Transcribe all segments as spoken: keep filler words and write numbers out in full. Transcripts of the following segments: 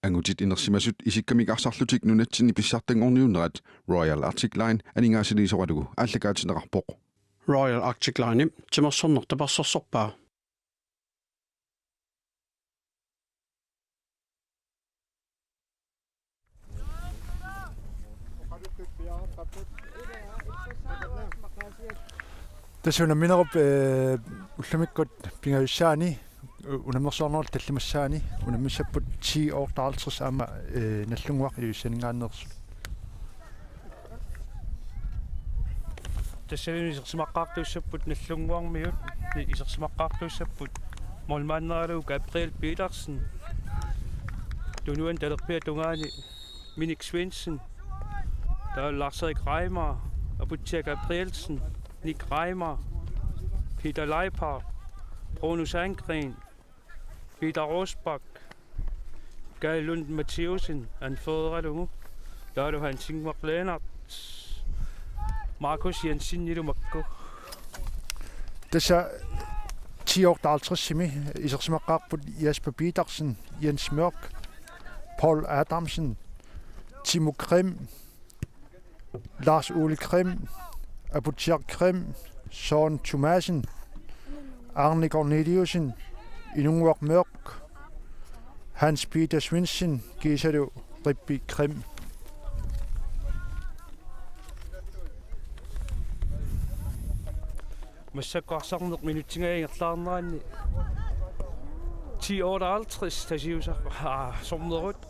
Angutit inersimasut isikkamik arsarlutik nunatsinni pissartanngorniunnerat Royal Arctic Line aningaasaliisoralugu aallakaatinneqarpoq. Royal Arctic Line timersorneq tapersersorpaa. Tassa unamminerup, eh, ullumikkut pingajussaani, u-, unammersuarnerup tallimassaani, unammissapput T otteoghalvtreds aamma, eh, Nagdlunguaq Ilulissaninngaanneersut. Tassani isersimaqqaartuussapput Nagdlunguarmiut, isersimaqqaartuussapput målmanderalugu Gabriel Petersen, tunuani talerpiata tungaani Minik Svendsen, taava Lars-Erik Reimer, Aputsiaq Gabrielsen, Nick Reimer, Peter Leiphardt, Bruno Sandgreen, Peter Rosbach, Kaj Lund Mathæussen anføreralugu, taavalu Hans Ingvar Lennert, Markus Jensen ilumakku. Tassa T otteoghalvtredsimi isersimaqqaarput Jesper Petersen, Jens Mørk, Paul Adamsen, Timo Krim, Lars Ole Krim, Aputsiaq Krim, Søren Thomassen, Arne Corneliussen, Inunnguaq Mørk, Hans Peter Svendsen, kiisalu Rippi Krim. Massakkut arsarneq minutsingajaat ingerlaarneranni T otteoghalvtreds Tasiusaq, aa, Sornerut.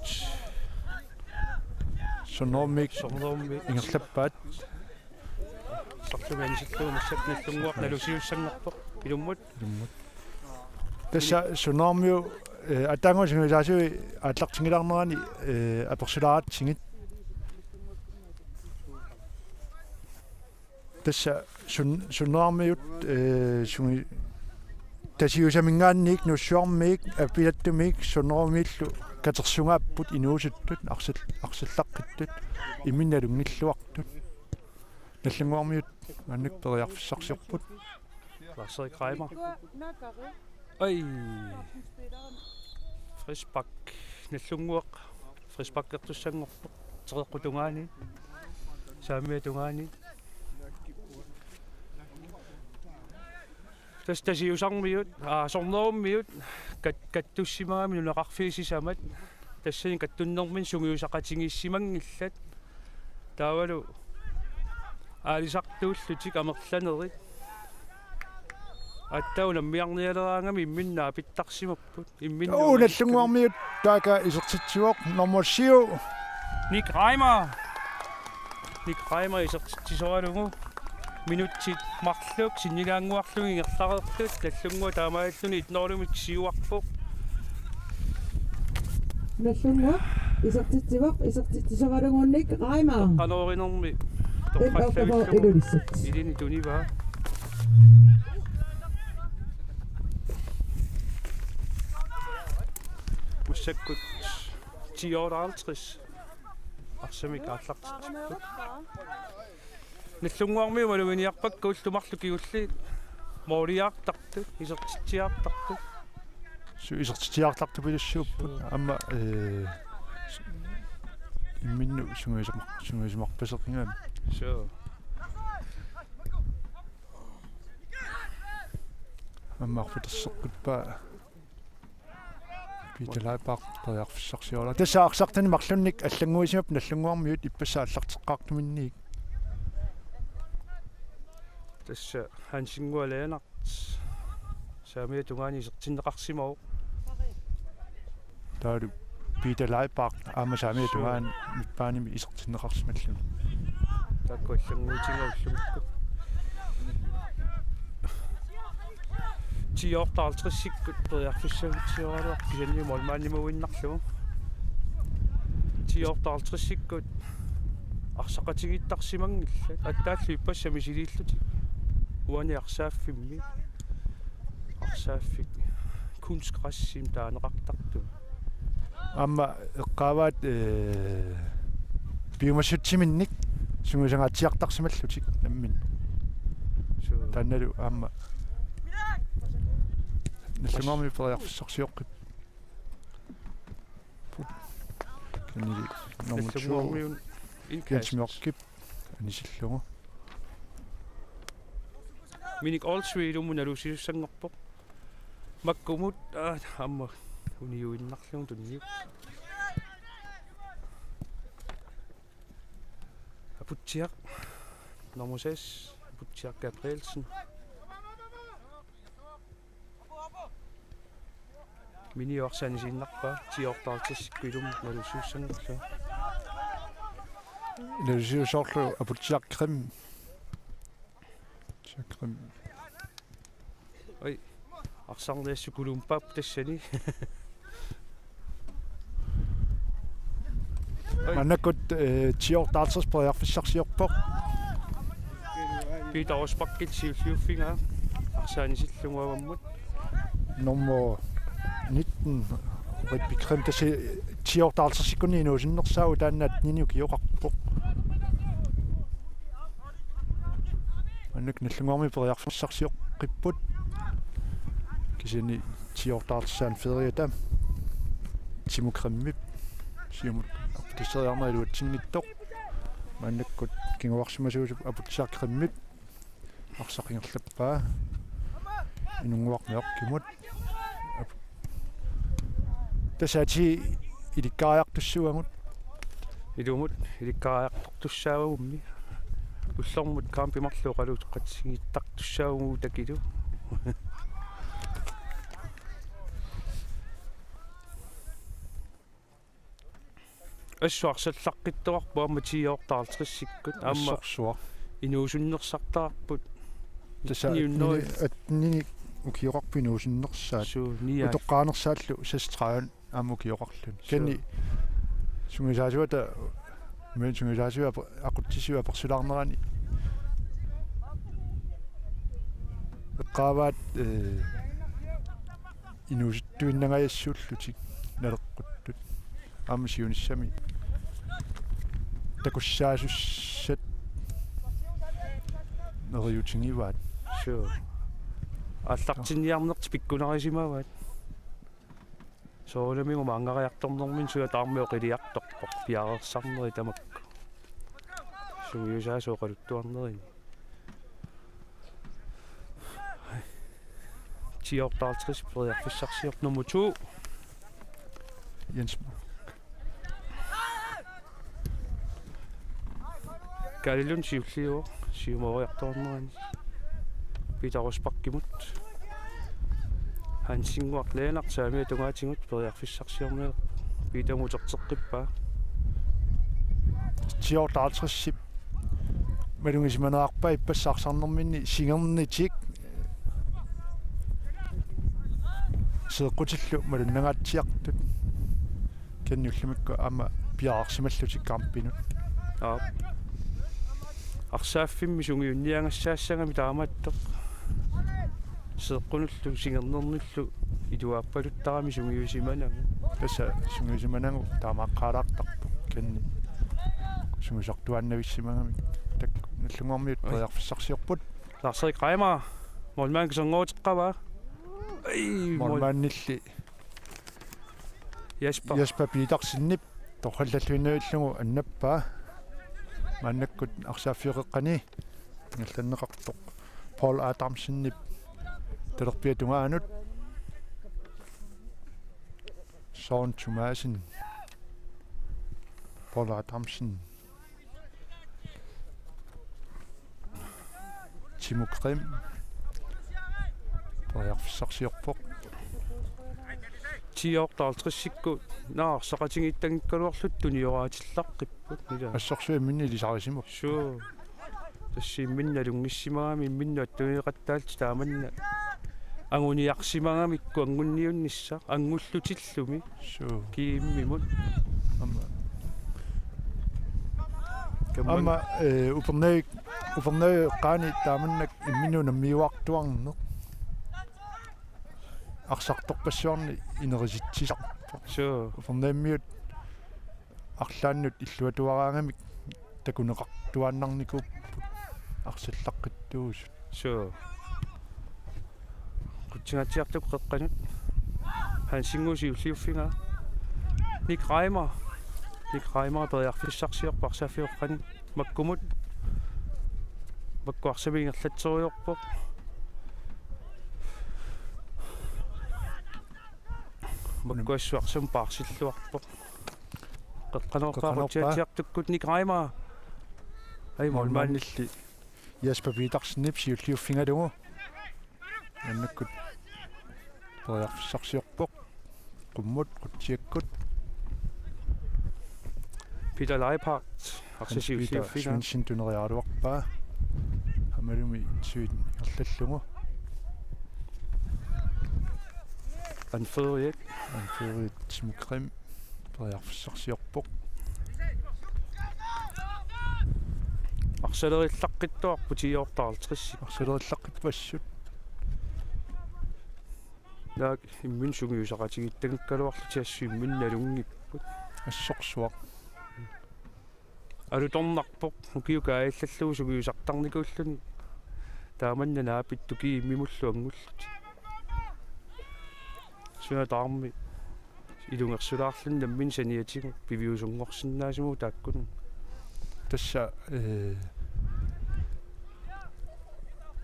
Sornerummiit. Sornerummiit ingerlappaat. Sarlumi anisillugu massakkut Nagdlunguaq nalusiussanngorpoq. Ilummut. Ilummut. Tassa Sornerummiut, eh, aatsaannguaq sungiusaasui aallartinngilaarnerani, eh, apersulaaratsigu. Tassa Sun-, Sornerummiut, eh, sungi-, Tasiusaminngaanniit Nuussuarmiit, Apilattumiit, Sornerummiillu katersugaapput inuusuttut, arsal-, arsallaqqittup, imminnut nalunngilluartut. Nagdlunguarmiut maannakkut periarfissarsiorput. Lars-Erik Reimer. Ai. Frispark. Nagdlunguaq frisparkertussanngorpoq. Teqeqqup tungaani. Saamiata tungaani. Tassa Tasiusarmiut, aa, Sornerummiut, kat-, kattussimagami nunaqarfiit sisamat. Tassani kattunnerminni sungiusaqatigiissimanngillat. Taavalu aalisartuullutik amerlanerit. Aatsaat unammiarnialeraangami imminnut naapittarsimapput. Imminnut. Oo, Nagdlunguarmiut taakku isertitsivoq nummer syv. Nick Reimer. Nick Reimer isertitsisoralugu. Minutsit marluk sinnilaannguarlugit ingerlareersut, Nagdlunguaq taamaalilluni et nul-imik siuarpoq. Nagdlunguaq isertitsivoq, isertitsisoralugu Nick Reimer. Qanoorinermi. Ilini tunivaa. Massakkut T otteoghalvtreds. Arsamik aallartittarput. Nagdlunguarmiut maluginiarpakka ullut marluk kingulliit. Mooliaartartut, isertitsiaartartut. Su-, isertitsiaartartut pilussuupput. Aamma, eh, s-, imminnut sungiusumar-, sungiusumarpaseqigami. Suu. Aamma arfineq-marlunngorpat Peter Leiphardt periarfissarsioralaa. Tassa arsartuni marlunnik allannguisimapput Nagdlunguarmiut ippassaq aallarteqqaartuminniit. Tassa Hans Ingvar Lennert saamiata tungaani isertinneqarsimavoq. Taavalu Peter Leiphardt aamma saamiata tungaani midtbanemi isertinneqarsimalluni. Taakku allannguutiga ullumikkut. T otteoghalvtredsikkut periarfissatsiaraluarpoq kisianni målmandimuinnarlugu. T otteoghalvtredsikkut arsaqatigiittarsimanngillat. Aatsaat ippassaq misiliillutik. Uani arsaaffimmi. Arsaaffik kunstgræssimik taaneqartartut. Aamma eqqaavaat, eh, piumassutsiminnik sungiusangaatsiartarsimallutik namminneq. Suu. Taannalu aamma Nagdlunguarmiut periarfissarsioqqipput. Nummer to. Nallunnguarmiut indkast. Jens Mørkip anisillugu. Minik Olsvig ilumut naluussisussanngorpoq. Makkumut, aa, aamma uniuinnarlugu tunniuvoq. Aputsiaq. Nummer seks, Aputsiaq Gabrielsen. Mini arsaq anisiinnarpaa, ti-otteoghalvtredsikkut ilumut naluussisussanngorlugu. Naluussisussaarlugu Aputsiaq Krim. Aputsiaq Krim. Oj, arsarniassukuluumpaa tassani. Maannakkut, eh, ti-otteoghalvtreds periarfissarsiorpoq. Peter Rosbachip siulliuffigaa arsaq anisillugu avammut. Nummer nitten, Rebekka Krim, tassa ti-otteoghalvtredsikkunni inuusunnersaavoq, taanna atteninik ukioqarpoq. Maannakkut Nallunnguarmiut periarfissarsioqqipput. Kisianni ti-otteoghalvtredsit feriata Timo Krimip siumut arpatasseriarneq iluatsinngitsoq. Maannakkut kinguarsimasuusup Aputsiaq Krimip arsaq ingerlappaa. Inunnguaq Mørkimut. Tassa atii ilikkariartussaavugut. Ilumut ilikkariartortussaavagummi. Ullormut kampit marluk oqaloqatigiittartussaavagut takilu. Assut arsallaqqittoqarpoq aamma ti-otteoghalvtredsikkut. Aamma assorsuaq. Inuusunnersartaarput. Tassa niunneri. Attenini, attenini ukioqarput inuusunnersaat. Suu, niaal. Utoqqaanersaallu seksogtredive aamma ukioqarluni. Suu. Kisianni sungiusaasuata, men sungiusaasuata aqutsisui apersulaarnerani eqqaavaat, eh, inuusuttuinnangajassuullutik naleqquttut. Aamma siunissami takussaasussat neriuutigivaat. Suu. Aallartinniarnertik pikkunarisimavaat. Soorunami maanngariartornermini suna tamarmi oqiliartorpoq piareersarneri tamakku. Sungiusaasut oqaluttuarnerini. Ti-otteoghalvtreds periarfissarsiorpoq nummer to. Jens Mørk. Kaali Lund siulliuvoq, siumoriartornerani. Peter Rosbachimut. Hansinnguaq Lennert saamiata tungaatigut periarfissarsiorneq. Peterimut uterteqqippaa. Ti-otteoghalvtredsip malugisimanerarpaa ippassaq arsarnerminni singernitik seeqqutillu malunnangaatsiartut. Kisianni ullumikkut aamma piareersimallutik kampinut. Aap. Arsaaffimmi sungiunniagassaassagami taamaattoq. Seeqqunullu singernernillu iluaappaluttarami sungiusimanagu. Tassa sungiusimanagu taamaaqqaalaartarpoq. Kisianni sungiusartuaannavissimagamik. Taakku Nallunnguarmiut. Oj. Periarfissarsiorput. Lars-Erik Reimer. Målmand kaserngooruteqqavaa. Ej, mål-. Målmandilli Jesper. Jesper Petersenip torrallalluinnavillugu annappaa. Maannakkut arsaaffioqeqqani ingerlanneqartoq Paul Adamsenip talerpiata tungaanut. Søren Thomassen. Paul Adamsen. Timo Krim. Periarfissarsiorpoq. Ti-otteoghalvtredsikkut. Naa, arsaqatigiittanngikkaluarlutik tunioraatillaqqipput. Ila. Assorsuaq imminni ilisarisimapput. Suu. Tassa imminut nalunngissimagami, imminut attuineqattaallutik taamanna. Anguniarsimagamikku angunniunnissaq, angullutillumi. Suu. Kiimmimut. Aamma. Kamman. Aamma, eh, Upernavik, Upernavik eqqaani taamannak imminut nammiuartuarneq. Arsartorpassuarnik inerisitsisarpoq. Suu. Upernavimmiut arlaannut illuatuaraangamik takuneqartuaannarnikuupput arsallaqqittuusut. Suu. Qutsingaatsiartukkut qeqqanut. Hansinnguup siulliuffigaa. Nick Reimer. Nick Reimer periarfissarsiorpoq arsaq fire-qqani. Makkumut. Makku arsamik ingerlatserujoorpoq. Makku assut arsamik paarsilluarpoq. Qeqqanoorpaa. Qeqqanoorpaa. Qutsiatsiartukkut Nick Reimer. Ai, målmandilli. Målmandilli Jesper Petersenip siulliuffigalugu. Maannakkut periarfissarsiorpoq. Qummut, qutsiakkut. Peter Leiphardt, Hans Peter arsaq siulliuffigaa. Svendsen tuneriaraluarpaa. Aammalumi suit ingerlallugu. Anføreriat. Anføreriat Timo Grim. Periarfissarsiorpoq. Arsalerillaqqittuarput ti-otteoghalvtreds. Arsalerillaqqippassut. Naak imminut sungiusaqatigiittagakkaluarlutik assut imminut nalunngipput. Assorsuaq. Alutornarpoq, ukiut kaajallallugu sungiusartarnikuulluni. Taamanna naapittukkut immimullu anngullutik. Suna tamarmi ilungersulaarluni nammineq saniatigut piviusunngorsinnaasugut taakkununnga. Tassa, eh,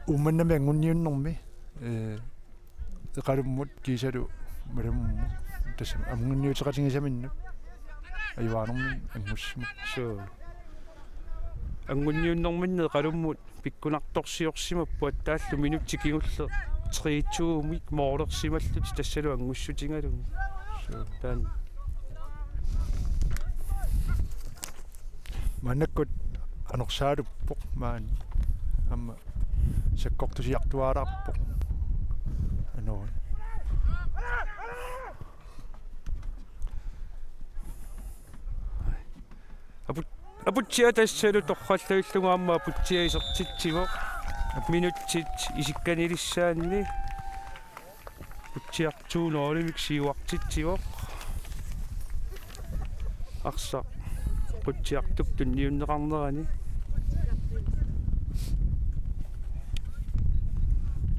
Uummannami anguniunnermi, eh, Eqalummut kiisalu Malamummut. Tassa anguniuteqatigisaminnut ajuaannermi anngussimavoq. Suu. Anguniunnerminni Eqalummut pikkunartorsiorsimapput, attaallu minutsit kingulleq tre to-mik målersimallutik tassalu angussutigalugit. Suu. Taanna. Maannakkut anersaaluppoq maani. Aamma sakkortusiartuaalaarpoq. Anori. Aput-, Aputsiaq tassalu torrallavillugu aamma Aputsiaq isertitsivoq. Minutsit isikkanilissaanni. Aputsiaq to nul-imik siuartitsivoq. Arsaq Qutsiartup tunniunneqarnerani.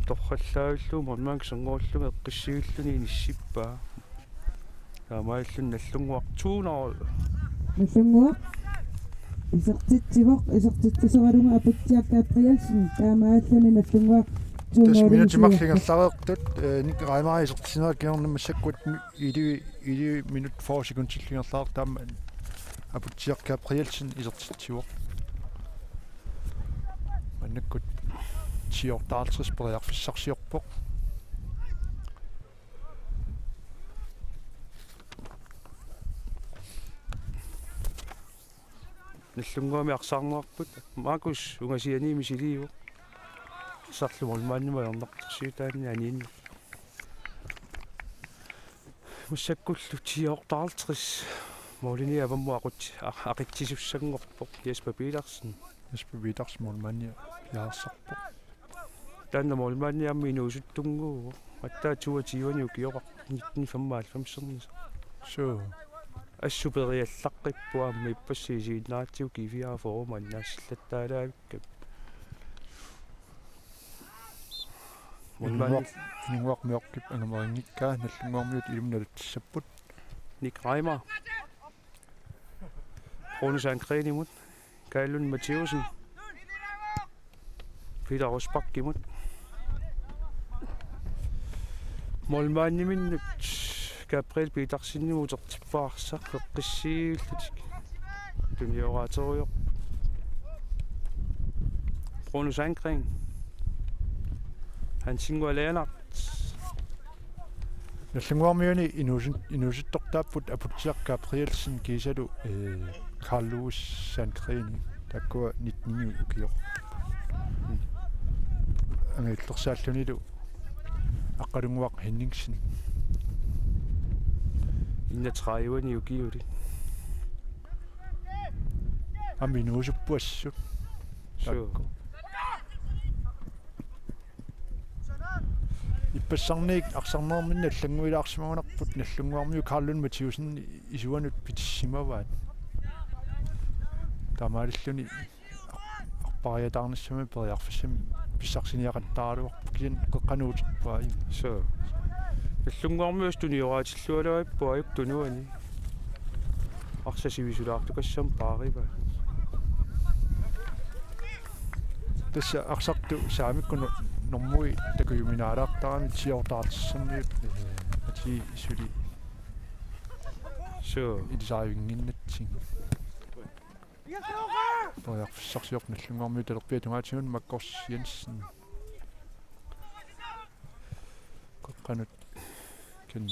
Torrallaavillugu målmandip sangoorlunga eqqissivilluni inissippaa. Taamaalilluni Nagdlunguaq to nul. Nagdlunguaq isertitsivoq, isertitsiseralugu Aputsiaq Gabrielsen, taamaalilluni Nagdlunguaq to nul. Tassa minutsit marluk ingerlareersut, eh, Nick Reimer isertitsineq kingorna massakkut mi-, elleve, elleve minut fyrre sekundillu ingerlareersoq, taama Aputsiaq Gabrielsen isertitsivoq. Maannakkut ti-otteoghalvtreds periarfissarsiorpoq. Nagdlunguami arsaarneqarput. Markus ungasianiit misiliivoq. Arsarlu målmandimut ajornartorsiutaanini aniinneq. Massakkullu ti-otteoghalvtreds. Målini avammut aqut-, a-, aqitsisussanngorpoq Jesper Petersen. Jesper Petersen målmandi piareersarpoq. Taanna målmandi aamma inuusuttunnguuvoq. Aatsaat toogtyve-ni ukioqarpoq, nitten femoghalvfems-ernisaq. Suu. Assut periallaqqippoq aamma ippassaq isiginnaaratsigu G fireogfyrre maannaassillattaalaavikkami. Målmandi. Inunnguaq-, Inunnguaq Mørkip angamerinngikkaa, Nagdlunguarmiut ilumut naluttissapput. Nick Reimer. Rune Sandgreenimut. Kaj Lund Mathæussen. Peter Rosbachimut. Målmandiminnut Gabriel Petersenimut utertippaat arsaq eqqissiivillutik. Tunioraatsorujoq. Bruno Sandgreen. Hansinnguaq Lennert. Nagdlunguarmiuni inuusut-, inuusuttortaapput Aputsiaq Gabrielsen kiisalu, eh, Carl Louis Sandgreen, taakkua nitten ukioq. Angajullersaallunilu Aqqalunnguaq Henningsen. Enogtredive-ni ukiulik. Aamma inuusupput assut. Suu. Taakku. Ippassarniit arsarnerminni allannguilaarsimagunarput, Nagdlunguarmiut Carl Lund Mathæussen isuanut pitissimavaat. Taamaalilluni arpariataarnissamut periarfissamik pissarsiniaqattaaraluarpoq, kisianni qeqqanut uterpaa. Suu. Nagdlunguarmiut tunioraatsillualuarput aajuku tunuani. Arsaq sivisulaartukassamik paarivaat. Tassa arsartut saamikku nu-, normui takujuminaalaartarami tiortaartissermiut, eh, atii suli. Suu. Ilisarivinnginnatsigit. Periarfissarsiorpoq Nagdlunguarmiut talerpiata tungaatigut, Makkors Jensen. Qeqqanut kan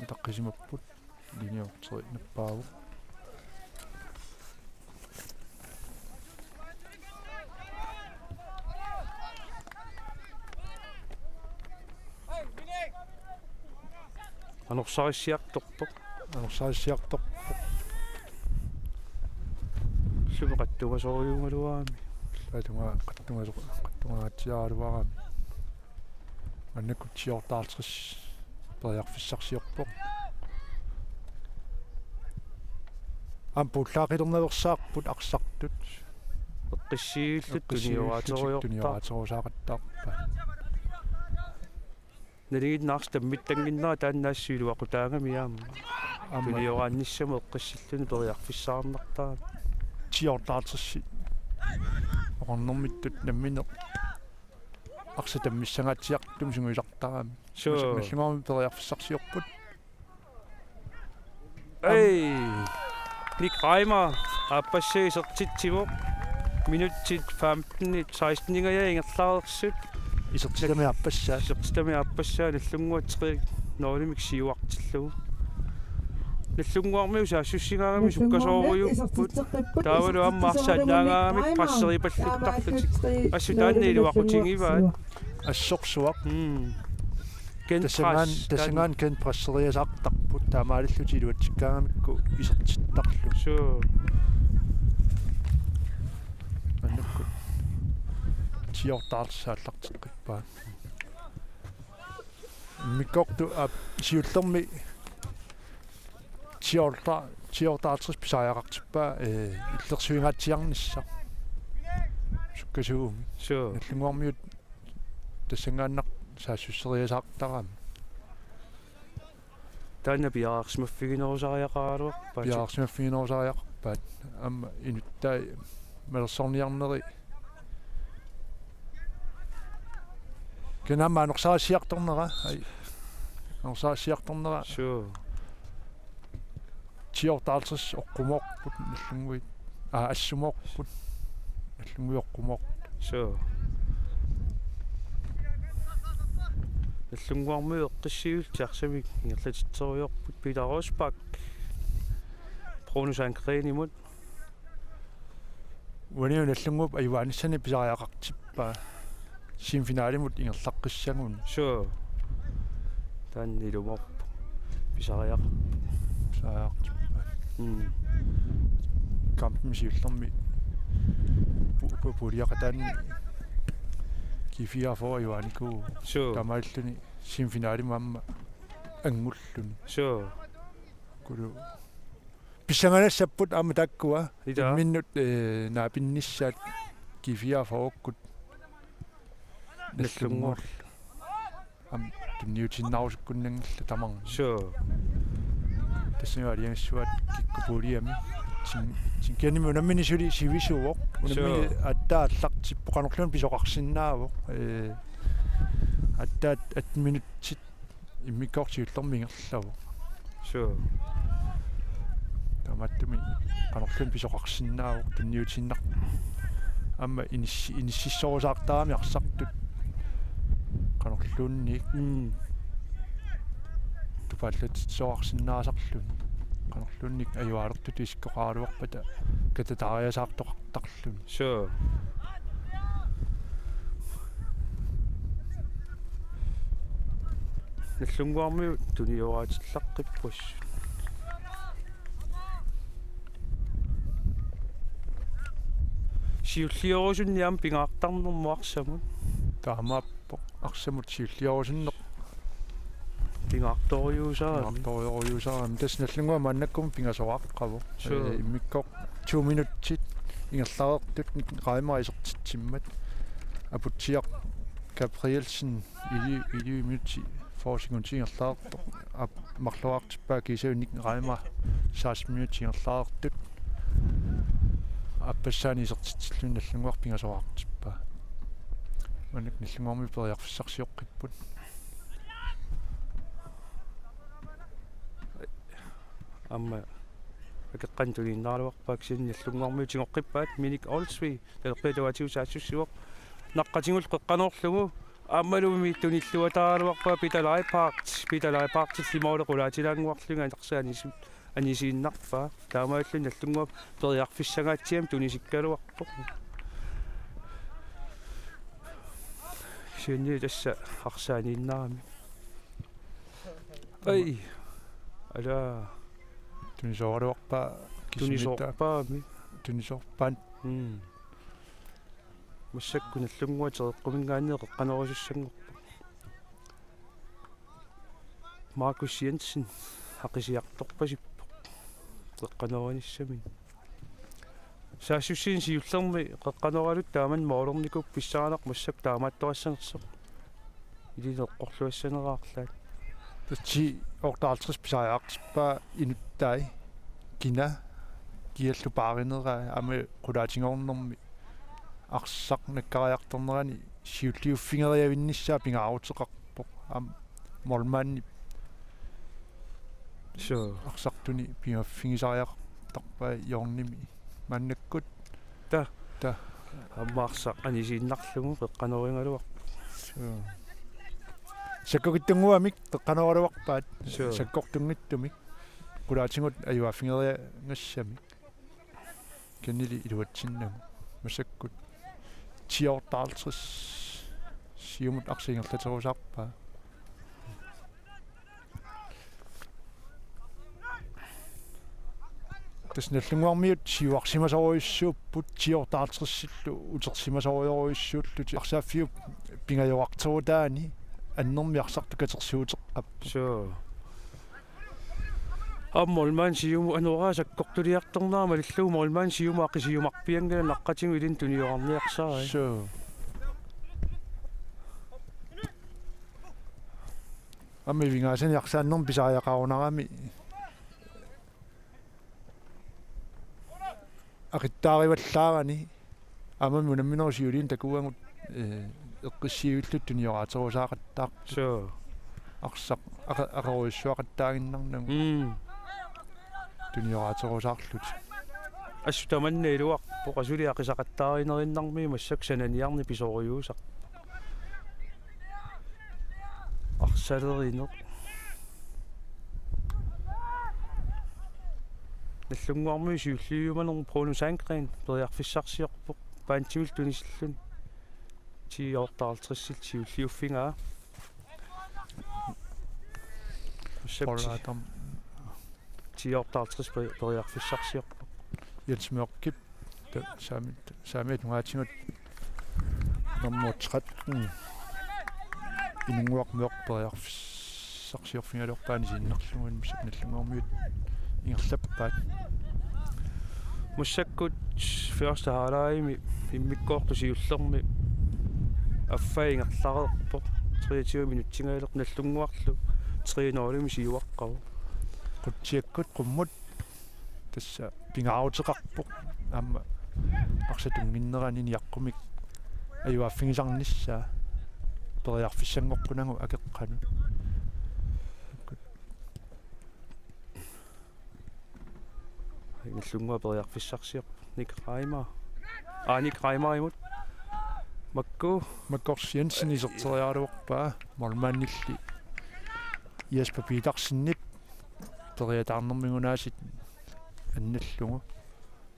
utaqqisimapput, linjevokteri nappaavoq. Anorsarissiartorpoq. Anorsarissiartorpoq. Sumi qattungasorujuugaluarami. Qattunga-, qattungaso-, qattungaatsiaraluarami. Maannakkut tiortaartris periarfissarsiorpoq. Aamma puullaaqilernaveersaarput arsartut. Eqqissiillutik. Eqqissiillutik tunioraaterujoortar-, tunioraaterusaaqattaarpaat. Nalinginnaasumik tammittannginnera taanna assut iluaqutaagami aamma. Aamma. Tunioraannissamut eqqissilluni periarfissaarnartarami. Tiortaartissi. Oqarnermittut nammineq arsaq tammissangaatsiartumik sungiusartarami. Suu. Nagdlunguarmiut periarfissarsiorput. Ei! Nick Reimer aappassaa isertitsivoq. Minutsit femten, seksten-ingajaat ingerlareersut. Isertitami aappassaa. Isertitami aappassaa, Nagdlunguaq tre nul-imik siuartillugu. Nagdlunguarmiut saassussigaangamik sukkasoorujuupput. Taavalu aamma arsaq annaagaangamik presseripalluttarlutik. Assut taanna iluaqutigivaat. Assorsuaq. Mm. Ken Tassangaan-, pres-, tassangaan ken presseriasaartarput, taamaalillutik iluatsikkaangamikku isertittarlugu. Suu. Maannakkut tiortaartissaallarteqqippaat. Immikkoortut aap siullermi tiorta-, tiortaartris pisariaqartippaa, eh, illersuingaatsiarnissaq. Sukkasuumik. Suu. Nagdlunguarmiut tassanngaannaq saassusseriasaartarami. Taanna piareersimaffiginerusariaqaraluarpaat. Piareersimaffiginerusariaqarpaat. Aamma inuttai malersorniarneri. Kinaamma anorsarissiartornera. Ai. Anorsarissiartornera. Suu. Tiortaartris oqqumoorput Nagdlunguit. Aa, assumoorput. Nagdlunguit oqqumoorput. Suu. Nagdlunguarmiut eqqissiillutik arsamik ingerlatitserujoorput. Peter Rosbach. Bruno Sandgreenimut. Uanilu Nagdlunguup ajugaanissani pisariaqartippaa. Semifinalimut ingerlaqqissagunik. Suu. Taanna ilumoorpoq. Pisariaq-. Pisariaqartippaa. Mm. Kampimi siullermi pu-, pu-, puuliaqataani G fireogfyrre ajugaanikuuvoq. Suu. Taamaalilluni semifinalimut aamma angulluni. Suu. Kulu pissanganassapput aamma taakkua. Ila. Imminnut, eh, naapinnissaat G fireogfyrre-kkut. Nagdlunguarlu. Aamma tunniutiinnarusukkunnanngillat tamarmik. Suu. Tassami aalajangissuaat kikkut puuliami. Tin-, tin-, kisianni unammineq suli sivisuuvoq. Unammineq. Suu. Aatsaat aallartippoq, qanorluunniit pisoqarsinnaavoq. Eh, aatsaat atten minutsit immikkoortut siullermik ingerlavoq. Suu. Taamaattumik qanorluunniit pisoqarsinnaavoq tunniutiinnaq-. Aamma inissi-, inississorusaartarami arsartut. Qanorluunniit. Mm. Tupaallatsitsisoqarsinnaasarluni. Qanorluunniit ajualertutut isikkoqaraluarpata katataariasaartoqartarluni. Suu. Nagdlunguarmiut tunioraatilluaqqipput. Siulliorusunneq aamma pingaartarnermut arsamut. Taamaappoq, arsamut siulliorusunneq. Pingaartorujussuusarami. Pingaartorujussuusarami. Tassa Nagdlunguaq maannakkumut pingasoqaqqavoq. Suu. Eh, immikkoortut to minutsit ingerlareertut Reimer isertitsimmat. Aputsiaq Gabrielsen elleve, elleve minutsit fyrre sekundit ingerlareerpoq. Aap, marluartippaa kiisalu Nick Reimer seksten minutsit ingerlareersut. Aappassaani isertitsilluni Nagdlunguaq pingasoraartippaa. Maannakkut Nagdlunguarmiut periarfissarsioqqipput. Aamma akeqqanik tuniinnaraluarpaa kisianni Nagdlunguarmiut tigoqqippaat. Minik Olsvig, talerpiata uatigut saassussivoq. Naqqatigut qeqqanoorlugu. Aammalumi tunilluataaraluarpaa Peter Leipart. Peter Leipartilli måli qulaatilaannguarlunga arsaq anisi-, anisiinnarpaa. Taamaalilluni Nagdlunguaq periarfissangaatsiamik tunisikkaluarpoq. Kisianni tassa arsaq aniinnarami. Ai. Ala. Tunisooraluarpaa kisimiittaa. Tunisoorpaami. Tunisoorpaat. Mm. Massakkut Nagdlunguaq tereqquminngaanniit qeqqanoorusussanngorpoq. Markus Jensen aqisiartorpasippoq qeqqanoorunissaminut. Saassussinik siullermik qeqqanooraluttoq taamani målernikuuvoq, pissanganarpoq massakkut taamaattoqassanersoq. Ilineqqorluassanerarlaat. Tassa ti otteoghalvtreds pisariaqartippaa inuttai, kina kiallu paarineraa, aamma qulaatigoornermi arsaq nakkariartornerani siulliuffigeriavinnissaa pingaaruteqarpoq. Aamma målmandip Suu. Arsartuni pigaffigisariaqartarpaa hjørnemi maannakkut. Taa. Taa. Aamma arsaq anisiinnarlugu qeqqanoorigaluarpoq. Suu. Sakkukitsunnguamik qeqqanooraluarpaat. Suu. Sakkortunngitsumik. Qulaatigut ajuaaffigeriagassamik. Kisiannili iluatsinnagu. Massakkut ti otteoghalvtreds. Siumut arsaq ingerlaterusaarpaa. Tassa Nagdlunguarmiut siuarsimasorujussuupput, ti otteoghalvtredsillu utersimasorujorujussuullutik. Arsaaffiup pingajorarterutaani annermik arsartut katersuuteqqapput. Suu. Aamma målmand siumut anoraa sakkortuliartornera malillugu målmand siumut aqisiumarpianngilaq, naqqatigut ilinnut tuniorarniarsarai. Suu. Aamma ivigaasanik arsaannermik pisariaqarunarami aqittaarivallaarani. Aammami unamminerup siuliini takuagut, eh, eqqissivillutik tunioraaterusaaqattaartut. Suu. Arsaq aqa-, aqerujussuaqattaaginnarnagu. Mm. Tunioraaterusaarlutik. Assut tamanna iluarpoq, asuli aqisaqattaarinerunarmi massakkut sananiarneq pisorujuusarpoq. Arsalerineq. Nagdlunguarmiut siulliujumanermut Bruno Sandgren periarfissarsiorpoq, pantimillu tunisilluni. Ti otteoghalvtredsillu siulliuffigaa. Massakkut ti otteoghalvtreds pe-, periarfissarsiorpoq. Jens Mørkip, ta-, saami-, saamiata tungaatigut nummer tretten. Inunnguaq Mørk periarfissarsiorfigaluarpaa anisiinnarlugu, massakkut Nagdlunguarmiut ingerlappaat. Massakkut første halvlegimi immikkoortut siullermi affaa ingerlareerpoq, treogtyve minutsingajalerpoq, Nagdlunguarlu tre nul-imik siuaqqavoq. Qutsiakkut qummut tassa pingaaruteqarpoq, aamma arsaq tunnginnerani niaqqumik ajuaaffigisarnissaa periarfissanngoqqunagu akeqqanut. Nagdlunguaq periarfissarsiorpoq. Nick Reimer. Aa, Nick Reimerimut. Makku. Makkors Jensen iserteriaraluarpaa målmandilli Jesper Petersenip periataarnermik unaasiit annallugu.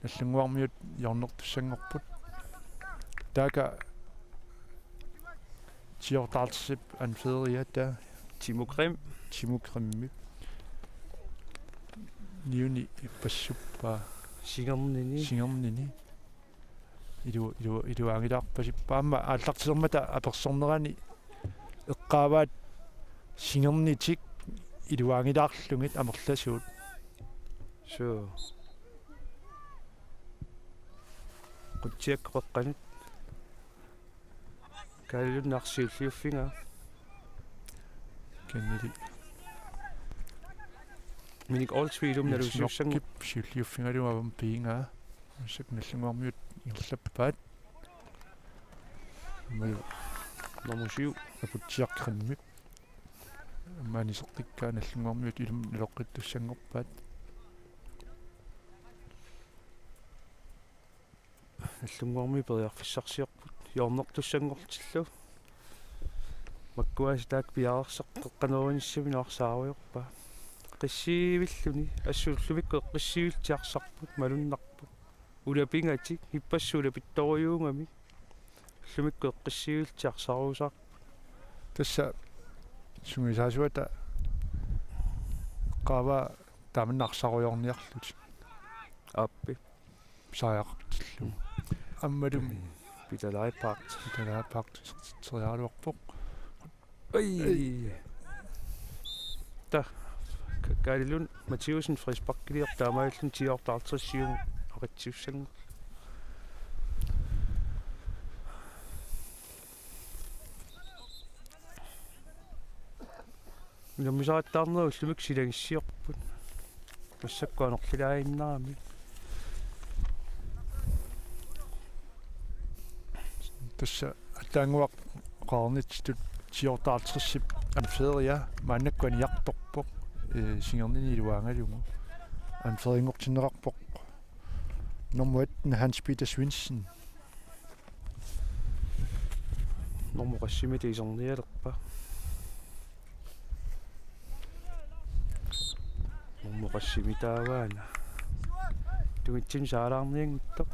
Nagdlunguarmiut hjørnertussanngorput. Taakku ti otteoghalvtredsip anføreriata Timo Grim. Timo Grimip niuni passuppaa. Singernini. Singernini. Ilu-, ilu-, iluaangilaarpasippaa. Aamma aallartilermata apersornerani eqqaavaat singernitik iluaangilaarlugit amerlasuut. Suu. Qutsiakkut qeqqanut. Kaalilunnaarsiulliuffigaa. Kennedy. Minik Olsvigilumi nalusiussanngorpoq. Niels Nørkip siulliuffigalugu avammut piigaa. Massakkut Nagdlunguarmiut ingerlappaat. Maju. Nummer syv. Aputsiaq Grimmip. Aamma aniseqqikkaa Nagdlunguarmiut ilumut naloqqittussanngorpaat. Nagdlunguarmiut periarfissarsiorput hjørnertussanngortillugu. Makkuaasiit taakku piareersartut qeqqanoorinissaminnut arsaarujoorpaa. Qissiivilluni, assut ullumikkut eqqissiivillutik arsarput, malunnarpoq. Ulapingatik, ippassaq ulapittorujuugami. Ullumikkut eqqissiivillutik arsaarusaarput. Tassa sungiusaasuata eqqaavaa taamanna arsaarujoorniarlutik. Aappi. Pisariaqartillugu. Aammalumi. Peter Leipart. Peter Leipart isertitseriaraluarpoq. Ai. Ai. Ta. Ka-, Kaali Lund Mathiussen frisparkiliortoq taamaalilluni ti-otteoghalvtreds siumut aqitsiussanngorluni. Unammisaqattaarnerit ullumikkut silagissiorput. Massakkut anorlilaaginnarami. Tassa aatsaannguaq oqarnitsitut ti-otteoghalvtredsip anføreria maannakkut aniartorpoq, ee, singernini iluaagalugu. Anførerinngortinneqarpoq nummer et, Hans Peter Svendsen. Normu qassimita isernialerpa? Normu qassimitaavaana? Tungitsinni saalaarnianngitsoq.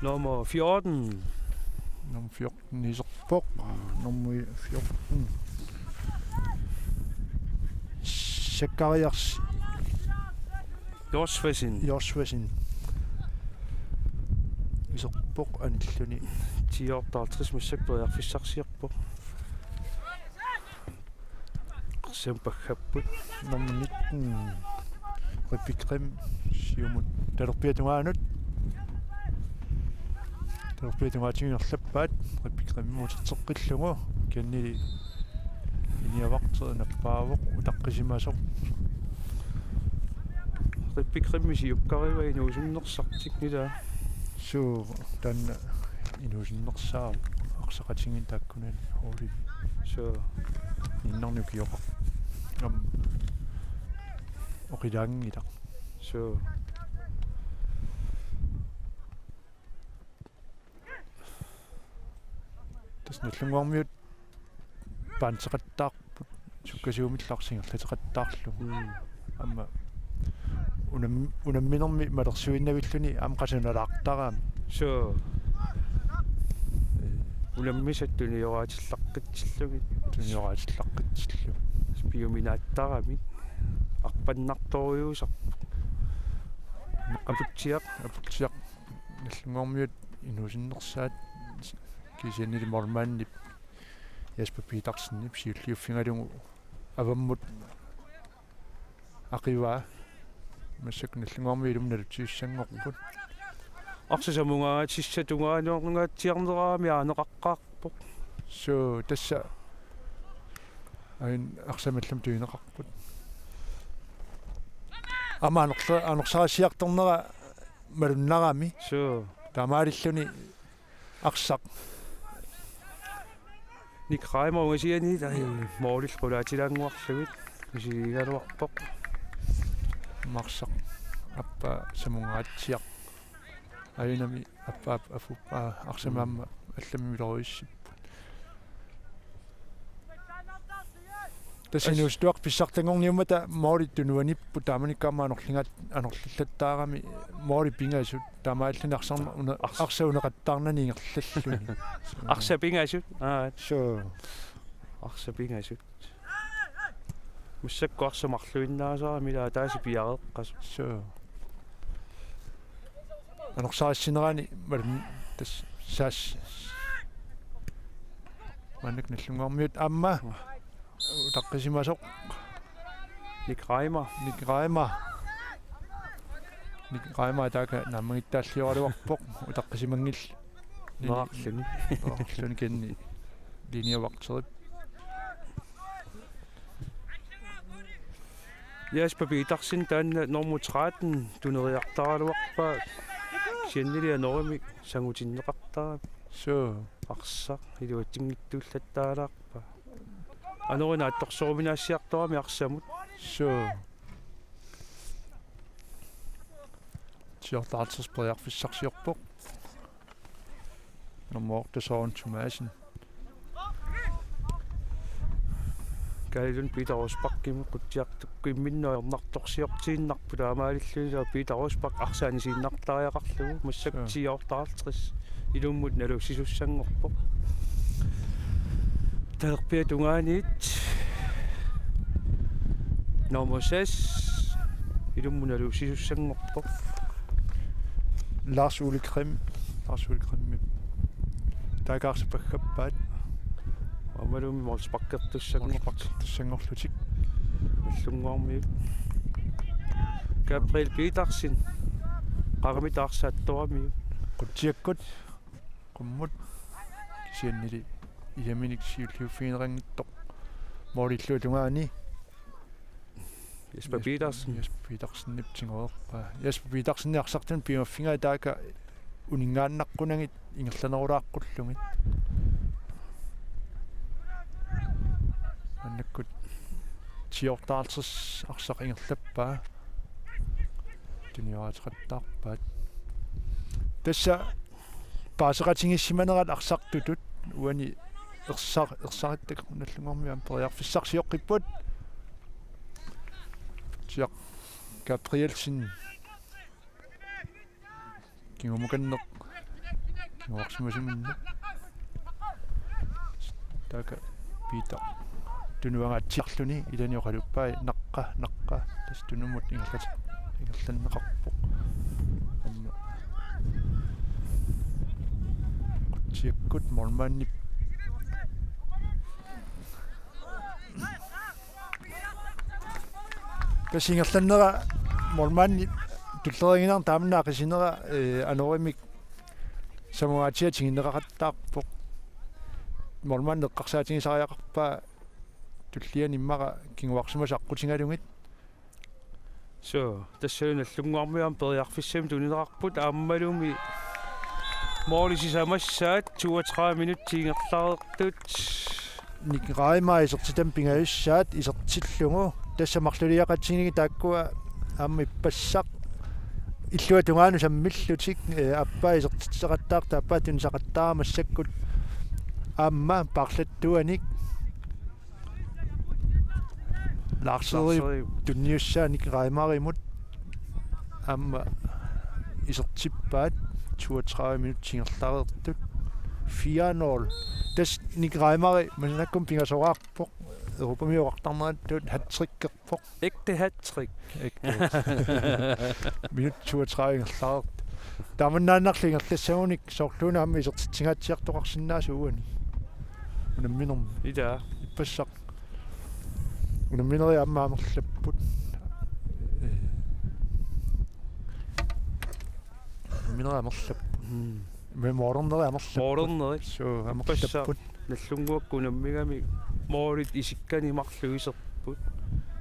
Nummer fjorten. Nummer fjorten iserpoq. Nummer fjorten. Sakarias. Josvasin. Josvasin. Iserpoq anilluni. Ti-otteoghalvtreds massakkut periarfissarsiorpoq. Qassim paggapput. Nummer nitten. Rippi Grimm siumut. Talerpiata tungaanut. Talerpiata tungaatigut ingerlappaat. Rippi Grimmimut uterteqqillugu. Kenneth Inuavaqteq nappaavoq, utaqqisimasoq. Rippi Grimmip siukkarivaa inuusunnersartik ilaa. Suu, taanna inuusunnersaavoq arsaqatigiinni taakkunani Aarlip. Suu. Ninnernut ukioqarpoq. Aamma oqilaanngilaq. Suu. Tassa Nagdlunguarmiut paanteqattaarput sukkasuumillu arsaq ingerlateqattaarlugu. Mm. Aamma unam-, unamminermi malersuinnavilluni aamma qasunalaartarami. Suu. Ee. Unammisat tunioraatsillaqqitsillugit. Tunioraatsillaqqitsillugit. Piuminaattarami. Arpannartorujuusarpoq. Aputsiaq. Aputsiaq. Nagdlunguarmiut inuusunnersaat kisiannili målmandip Jesper Petersenip siulliuffigalugu avammut aqivaa. Massakkut Nagdlunguarmiut ilumut nalutiussanngorput. Arsaq samungaatissatut tungaanut angaatsiarnerami aaneqaqqaarpoq. Suu, tassa aajuna arsaq allamut tunineqarput. Aamma anorla-, anorsaarissiartornera malunnarami. Suu. Taamaalilluni arsaq. Nick Reimer ungasiani, tai, målillu qulaatilaannguarlugit misigigaluarpoq. Arsaq aappaa samungaatsiaq. Aajunami aappaa afuup-, aa, arsamik aamma allamik iluarissapput. Tassa inuusuttuaqqat pissartanngorniummata målit tunuaniipput, taamanikkut aamma anorligaat-, anorlillattaarami målit pingasut, taamaalilluni arsarn-, una-, ars-, arsaq uneqattaarnani ingerlalluni. Arsaq pingasut. Aa. Suu. Arsaq pingasut. Massakkut arsaq marluinnaasarami ilaa ataaseq piareeqqasoq. Suu. Anorsaarissinerani malun tassa saas-, maannakkut Nagdlunguarmiut aamma utaqqisimasoq. Nick Reimer. Nick Reimer. Nick Reimer taakku naammagittaalliugaluarpoq utaqqisimanngilaq. Naarluni. Naarluni Kenneth Inuavaqterip. Jesper Petersen taanna nummer tretten tuneriartaraluarpaa, kisiannili anorimik sangutinneqartarami. Suu. Arsaq iluatsinngitsuullattaalaarpaa. Anori naatsorsoruminaassiartorami arsamut. Suu. Ti-otteoghalvtreds periarfissarsiorpoq. Nummer otte, Søren Thomassen. Kaalilun Peter Rosbachimut qutsiartukkut imminnut ajornartorsiortiinnarpoq, taamaalillunilu Peter Rosbach arsaq aniinnartariaqarlugu, massakkut Suu. Ti-otteoghalvtreds ilummut nalussisussanngorpoq. Talerpiata tungaaniit nummer seks ilummut nalussisussanngorpoq. Lars Ole Krim, Lars Ole Krimip taakku arsaq paggappaat. Aammalumi målsparkertussanngorlutik. Målsparkertussanngorlutik. Nallunnguarmiut. Gabriel Petersen. Qaramitsaarsaattoramiuk. Qutsiakkut. Qummut. Kisiannili ilaminik siulliuffigineqanngitsoq. Målilluatungaani. Jesper Petersen. Jesper Petersenip tigoorpaa. Jesper Petersenip arsartunik piumaffigaa taakku uninngaannaqqunagit ingerlanerulaaqqullugit. Maannakkut ti-otteoghalvtreds arsaq ingerlappaa. Tunioraateqattaarpaat. Tassa paaseqatigiissimanerat arsartutut uani ersa-, ersarittak Nallunnguarmiut aamma periarfissarsioqqipput. Siaq Gabrielsen. Kingumukanneq. Kinguarsimasuminnut. Taakku Peter. Tunuangaatsiarluni ilani oqaluppai naqqa, naqqa. Tassa tunummut ingerlat-, ingerlanneqarpoq. Aamma. Qutsiakkut målmandip. Tassa ingerlannera målmandi tulleriiaannarnera taamanna aqisinera, eh, anorimik samungaatsiaq tiginneqaqattaarpoq. Målmandi eqqarsaatigisariaqarpaa tulliani immaqa kinguarsimasut aqqutigalugit. Suu, tassalu Nallunnguarmiut aamma periarfissamik tunineqarput aammalumi måli sisamassaat toogtredive minutsit ingerlareertut. Nick Reimer isertitami pingajussaat isertillugu. Tassa marluliaqatigiinni taakkua aamma ippassaq. Illuatungaanut sammillutik, eh, aappaa isertitseqattaartut aappaa tunisaqattaarput massakkut. Aamma paarlattuanik. Lars Erik. Lars Erik tunniussaa Nick Reimerimut aamma isertippaat toogtredive minutsit ingerlareertut. Fire nul. Tassa Nick Reimer maannakkut pingasoraarpoq. Europamiut oqartarnerat hattrickerpoq. Ægte hattrick. Ægte hattrick. Minut toogtredive ingerlareerpoq. Taamannaannarli ingerlassagunik soorluuna aamma isertitsingaatsiartoqarsinnaasut uani. Unamminermi. Ilaa. Ippassaq. Unamminerit aamma amerlapput. Ee. Unamminerit amerlapput. Mm. Memoornerit amerlapput. Moornerit. Suu, ippassaq amerlapput. Nallunnguakkut unammigamik moorit isikkanik marluk iserput.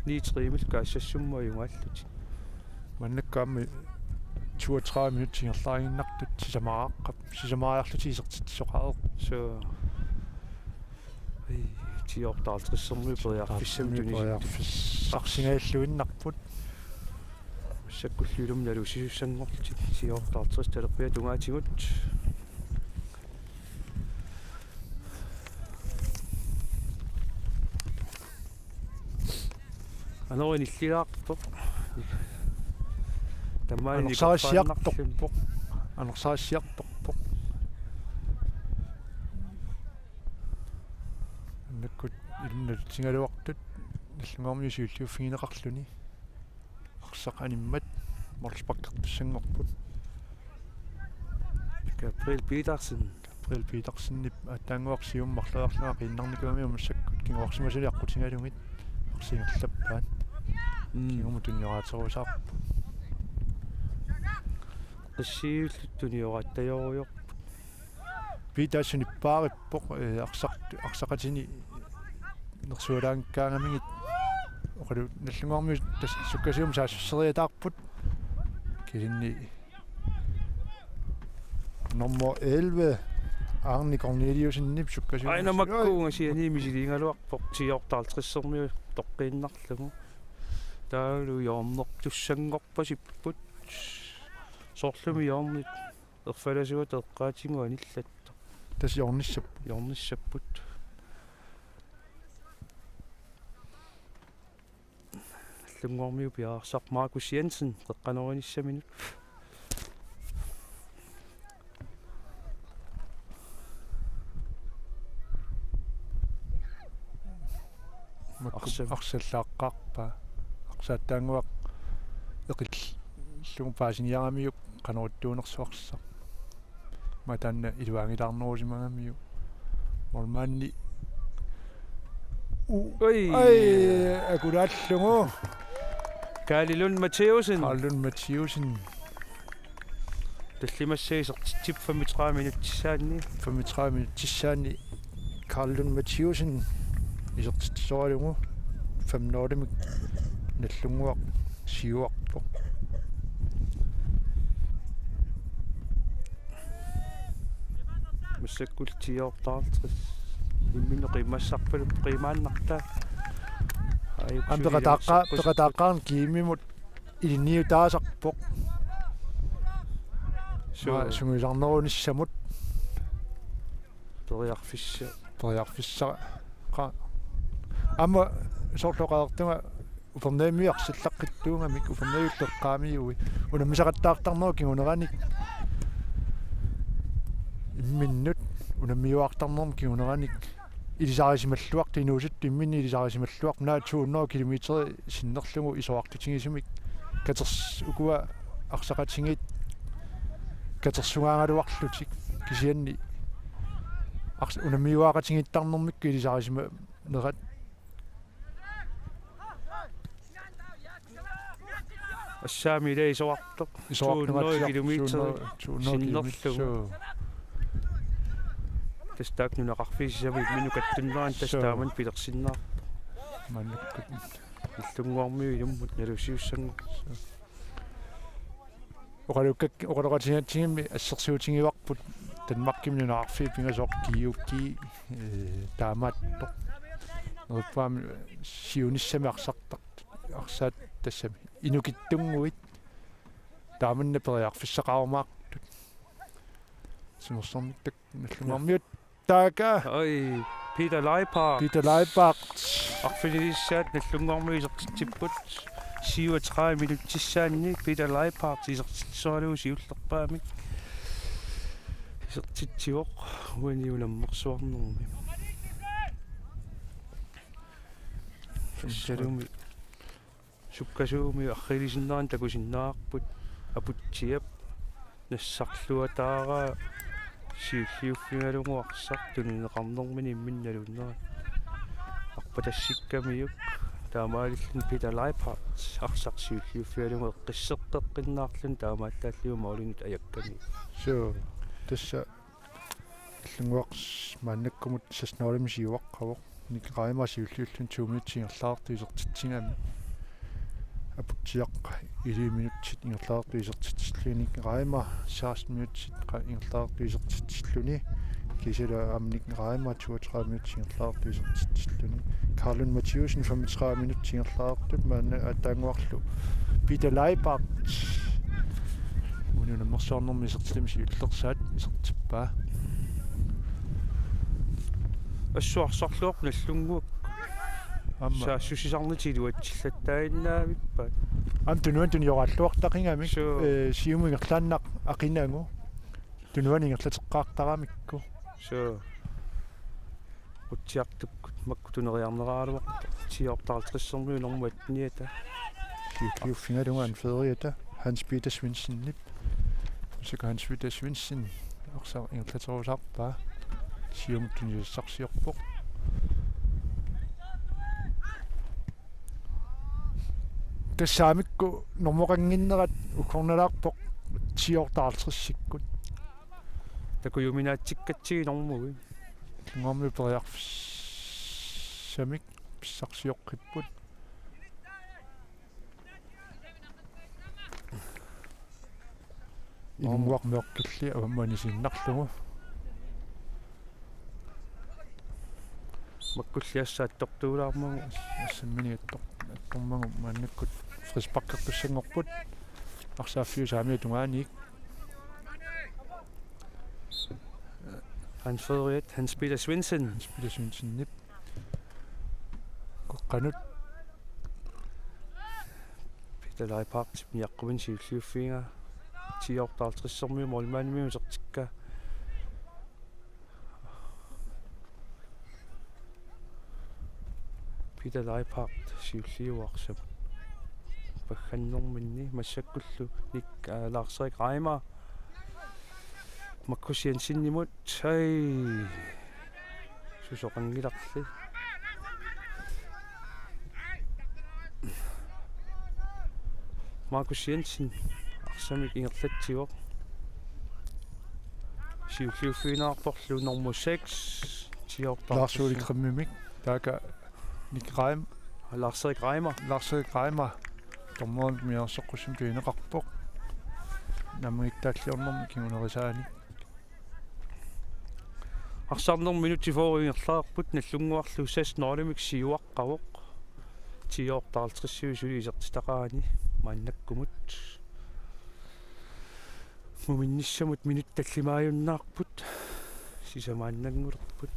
Ni tre-mik kaassassumma ajugaallutik. Maannakkut aamma toogtredive minutsit ingerlariinnartut sisamariaqarput, sisamariarlutik isertitsisoqareerput. Suu. Ai, ti-otteoghalvtredsermiut periarfissamik tunisittarput. Periarfissarsingajalluinnarput. Massakkullu ilumut nalussisussanngorlutik ti-otteoghalvtreds talerpiata tungaatigut. Anori nillilaarpoq. Tamaani anorsarissiartorpoq. Anorsarissiartorpoq. Annakkut ilumut nalutsigaluartut Nallunnguarmiut siulliuffigineqarluni. Arsaq animmat målsparkertussanngorput. Gabriel Petersen. Gabriel Petersenip aatsaannguaq siumut marloriarlunga qiinnarnikuugami massakkut kinguarsimasuli aqqutigalugit arsaq ingerlappaat. Mm. Kingumut tunioraaterusaarpoq. Qissiullu tunioraattajorujoorput. Petersen ippaarippoq, eh, arsaq-, arsaqatini nersualaanngikkaangamigit Oqalu Nagdlunguarmiut tassa sukkasuumik saassusseriataarput. Kisianni nummer elleve, Arne Corneliussenip sukkasuumik. Aina makkuunga siani misiliigaluarpoq ti-otteoghalvtredsermiut toqqiinnarlugu. Taavalu hjørnertussanngorpasipput. Soorlumi hjørnet erfalasuata eqqaatigut anillattoq. Tassa hjørnissap. Hjørnissapput. Nagdlunguarmiut piareersarput Markus Jensen, qeqqanorinissaminut. Makku arsaq. Arsallaaqqaarpaa. Arsaattaannguaq eqillugu paasiniaramiuk qanoq ittuunersoq arsaq. Aamma taanna iluaangilaarnerusimagamiuk. Målmandi. U-, oi. Ai, akulaallugu. Kaali Lund Mathæussen. Kaali Lund Mathæussen. Tallimassaq isertitsipput femogtredive minutsissaanni. Femogtredive minutsissaanni Kaali Lund Mathæussen isertitsisoralugu fem nul-imik Nagdlunguaq siuarpoq. Massakkut ti-otteoghalvtreds. Imminut qiimmassarpaluppoq qiimaannartaa. Aamma peqataaqqa-, peqataaqqaarneq G M-imut ilinniutaasarpoq. Suu. Maa sungiusarnerunissamut. Periarfissa-. Periarfissara. Qa-, aamma soorlu oqareertunga Upernavimmiut arsallaqqittuugamik, Upernaviullu eqqaamiui. Unammisaqattaartarnerup kinguneranik. Imminnut unammiuaartarnermut kinguneranik. Ilisarisimalluartut inuusuttut imminnut ilisarisimalluartut, naak to hundrede kilometer sinnerlugu isorartutigisumik. Katers-, ukua arsaqatigiit katersugaagaluarlutik kisianni ars-, unammiuaaqatigiittarnermikkut ilisarisimanerat. Assaami ila isorartoq. Isorartoq. To hundrede kilometer. To hundrede, to hundrede sinnerlugu. Kilometer. Suu. Tassa taakku nunaqarfiit sisamat imminnut kattunnerani tassa. Suu. Taamani pilersinnaarpoq. Maannakkut. Nagdlunguarmiut ilummut nalusiussanngorput. Suu. Oqalukkak-, oqaloqatigigatsigimmi assersuutigivarput Danmarkimi nunaqarfiit pingasut G O G, eh, taamaattoq. Neriuppunga siunissami arsartartut, arsaat tassami inukittunnguit. Taamanna periarfissaqarumaartut. Sinersornitta Nagdlunguarmiut taakku. Oi, Peter Leipart. Peter Leipart. Arfinilissaat Nagdlunguarmiut isertitsipput. Syvogtredive minutsissaanni Peter Leipart isertitsisoralugu siullerpaamik. Isertitsivoq uani unammersuarnermi. Tassalumi. Sukkasuumik arriilisinnaanera takusinnaavarput Aputsiap nassarluataaraa siulliuffigalugu arsaq tunineqarnermini imminut nalunnera. Arpatassikkamiuk taamaalilluni Peter Leipart arsaq siulliuffigalugu eqqisseqqeqqinnaarluni taamaattaallugu målinut ajakkamiuk. Suu, tassa Nagdlunguaq maannakkumut seks nul-imik siuaqqavoq. Nick Reimer siulliulluni to minutsit ingerlareertut isertitsigami. Aputsiaq elleve minutsit ingerlareertut isertitsilluni. Nick Reimer seksten minutsit qa-, ingerlareertut isertitsilluni. Kiisalu aamma Nick Reimer toogtredive minutsit ingerlareertut isertitsilluni. Kaali Lund Mathæussen femogtredive minutsit ingerlareertut, maanna aatsaannguarlu Peter Leipart. Uani unammersuarnermi isertitami siullersaat isertippaa. Assut arsarluarpoq Nagdlunguaq. Aamma. Saassussisarnerit iluatsillattaannavippaat. Aamma tunuani tunioraalluartaqigamik. Suu. Eh, siumut ingerlaannaq aqinagu. Tunuani ingerlateqqaartaramikku. Suu. Qutsiartukkut makku tuneriarneraluarpoq. Ti-otteoghalvtredsermiut nummer atteniata. Siulliuffigalugu anføreriata Hans Peter Svendsenip. Usiku Hans Peter Svendsen arsaq ingerlaterusaarpaa. Siumut tunisassarsiorpoq. Tassaamikku normoqannginnerat uggornalaarpoq ti-otteoghalvtredsikkut. Takujuminaatsikkatsigit normui. Nagdlunguarmiut periarfissamik pissarsioqqipput. Inunnguaq Mørkilli avammut anisiinnarlugu. Makkulli assaat attortuulaarmagu. Assammini attor-, attormagu maannakkut frisparkertussanngorput. Arsaaffiup saamiata tungaaniit. Hans Frederik, Hans Peter Svendsen. Hans Peter Svendsenip. Qeqqanut. Peter Leiphardt, niaqqumin siulliuffigaa. Ti-otteoghalvtredsermiut målmandimiut utertikkaa. Peter Leiphardt siulliuaarsamut. Paggannerminni massakkullu Nik-, aa, Lars-Erik Reimer. Markus Jensenimut. Ai. Susoqanngilarli. Markus Jensen arsamik ingerlatsivoq. Siulliuffigineqarporlu nummer seks. Ti-otteoghalvtreds. Lars Ulrik Rimimik. Taakku Nik Reim. Lars-Erik Reimer. Lars-Erik Reimer. Dommerimik mianersoqqussummik pineqarpoq. Naammagittaalliornermik kingunerisaanik. Arsarnermut minutsit fyrre ingerlareerput, Nagdlunguarlu seks nul-imik siuaqqavoq. Ti-otteoghalvtreds suli isertitaqarani maannakkumut. Muminnissamut minutsit tallimaajunnaarput. Sisamaannanngulerput.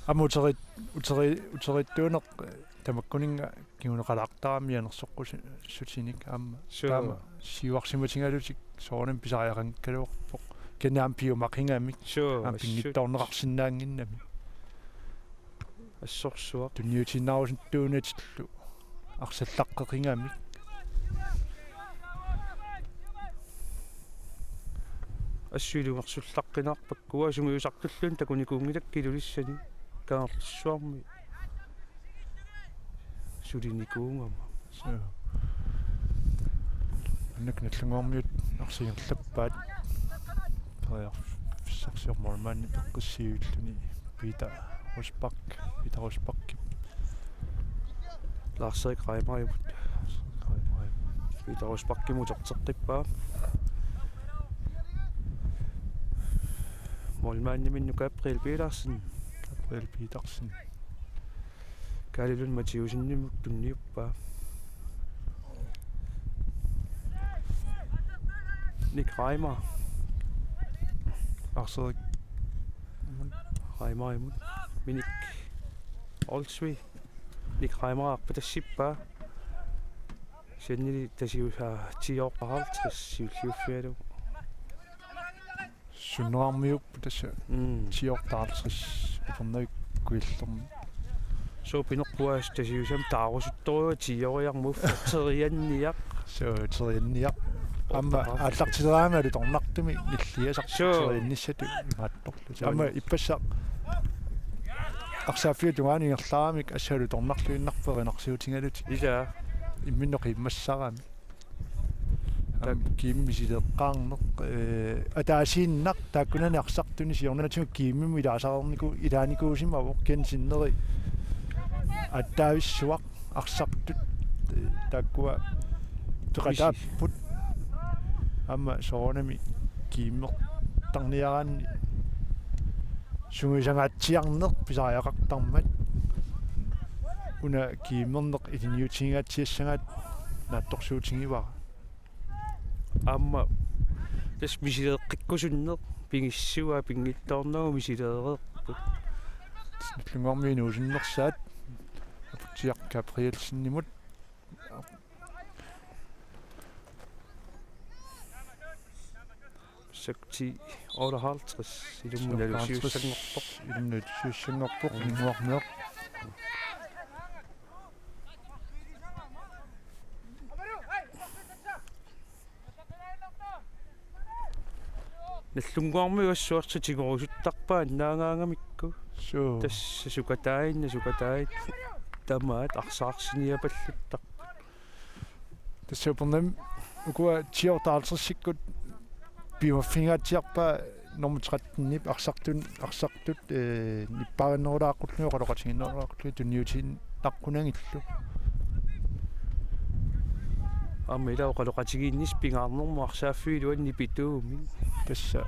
Aamma uteri-, uteri-, uteriittuuneq tamakkuninnga kinguneqalaartarami mianersoqqussutinik aamma. Suu. Taama siuarsimatigalutik soorunami pisariaqanngikkaluarpoq. Kisianni aamma piumaqigamik. Suu, aamma assut. Pinngitsoorneqarsinnaannginnami. Assorsuaq. Tunniutiinnarusuttuunatillu arsallaqqeqigamik. Assut ilumersullaqqinnaarpakka, uanga sungiusartulluunniit takunikuunngilakkit Ilulissani Kangerlussuarmi sulinikuugama. Suu. Annak Nagdlunguarmiut arsaat ingerlappaat. Periarfissarsiormat målmandi peqqissiivilluni Peter Rosbach, Peter Rosbachip. Lars-Erik Reimerimut. Peter Rosbachimut uterteqqippaa. Målmandiminnut Gabriel Petersen. Gabriel Petersen. Kaali Lund Mathiussenimut tunniuppaa. Nik Reimer. Lars-Erik. Reimerimut. Minik Olsvig. Nik Reimer arpatassippaa. Kisiannili Tasiusaq ti-otteoghalvtreds siulliuffigalugu. Sunnerarmiuupput tassa. Mm. Ti-otteoghalvtreds Upernavik Kujallermi. Suu, pineqquaas Tasiusaq taarusuttorujuuvoq ti-oriarmut terianniaq. Suu, terianniaq. Aamma otteoghalvtreds aallartileraangami alutornartumik nilliasaq. Suu. Teriannissatut imaattorlutik. Suu. Aamma ippassaq arsaaffiup tungaanut ingerlaramik assut alutornarluinnarpoq erinarsuutigalutik. Ilaa. Imminnut qiimmassarami. Aamma kiimmik misileeqqaarneq, ee, ataasiinnaq taakkunani arsartuni siornatigut kiimmimut ilaasareerniku-, ilaanikuusimavoq, kisianni sinneri aatsaavissuaq arsartut, ee, taakkua peqataapput. Aamma soorunami kiimmertarniaraanni sungiusangaatsiarneq pisariaqartarmat. Una kiimmerneq ilinniutigingaatsiassagaat naatsorsuutigivara. Aamma tassa misileeqqikkusunneq pigissavaa, pinngitsoornagu misileereerput. Nagdlunguarmiut inuusunnersaat Aputsiaq Gabrielsenimut. Seks ti otteoghalvtreds, ilummut nalusiussanngorpoq. Ilummut nalusiussanngorpoq, Nagdlunguarmiut. Nagdlunguarmiut assorsuaq tigorusuttarpaat annaagaangamikku. Suu. Tassa sukataaginnaq, sukataaginnaq. Tamaat arsaarsinniapalluttarput. Tassa Upernavimmi ukua ti-otteoghalvtredsikkut piumaffigingaatsiarpaat nummer trettenip arsartun-, arsartut, ee, nippaarinerulaaqqullugit, oqaloqatigiinnerulaaqqullugit tunniutiinnaqunagillu. Aamma ila oqaloqatigiinnissaq pingaarnermut arsaaffiup iluani nipituumik. Tassa.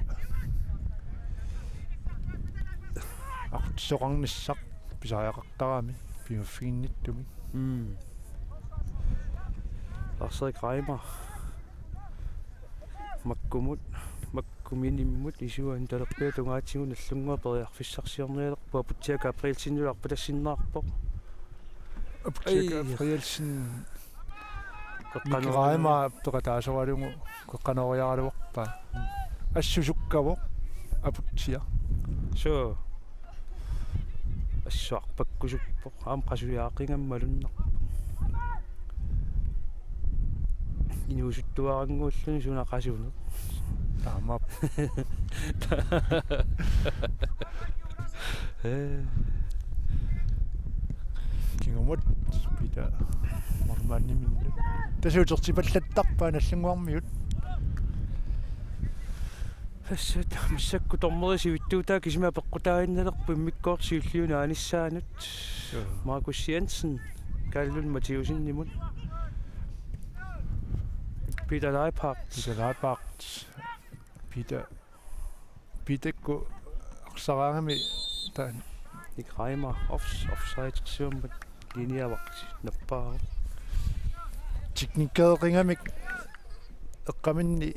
Aqutsisoqarnissaq pisariaqartarami pimaffiginnittumik. Mm. Lars-Erik Reimer. Makkumut, Makkuminimmut isuani talerpiata tungaatigut Nagdlunguaq periarfissarsiornialerpoq, Aputsiaq Gabrielsenillu arpatassinneqarpoq. Aputsiaq Ei. Gabrielsen. Qeqqanooralugu. Nick Reimer peqataasoralugu qeqqanooriaraluarpaa. Assut sukkavoq Aputsiaq. Suu. Assut arpakkusuppoq. Aamma qasujaaqigami malunnarpoq. Inuusuttuarannguulluni suna qasuneq. Taamaappoq. Ee. Kingumut Peter Mormanniminnut. Tassa utertipallattarpaa Nagdlunguarmiut. Tassa massakkut dommerit sivitsuutaat kisimi apeqqutaaginnalerput immikkoortoq siulliup naanissaanut. Joo. Markus Jensen, Kalle Lund Mathiassenimut. Peter Leiphardt. Peter Leiphardt. Peter, Peterkku arsaraangami taanna. Nick Reimer, offs-, offside siummat linjavagt nappaavoq. Teknikkeeqingamik eqqaminni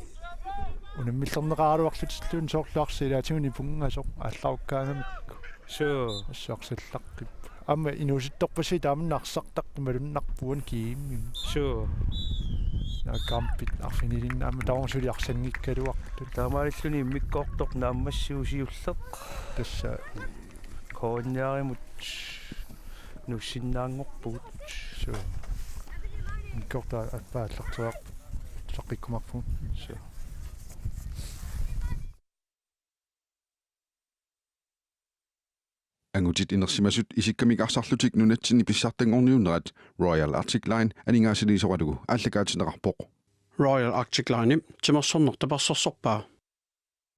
unammillerneqaraluarlutilluunniit soorlu arsaq ilaatigut nipunngasoq aallarukkaangamikku. Suu. Assut arsallaqqippoq. Aamma inuusuttorpassuit taamanna arsartartut malunnarpoq uani G M-imi. Suu. Naa kampit arfinilinni aamma taava suli arsanngikkaluartut. Taamaalilluni immikkoortoq naammassivoq siulleq. Tassa. K N R-imut nuussinnaanngorpugut. Suu. Immikkoortoq aappaa aallarteriarput saqqikkumaarpugut. Suu. Angutit inersimasut isikkamik arsarlutik nunatsinni pissartanngorniunnerat Royal Arctic Line aningaasaliisoralugu aallakaatinneqarpoq. Royal Arctic Line timersorneq tapersersorpaa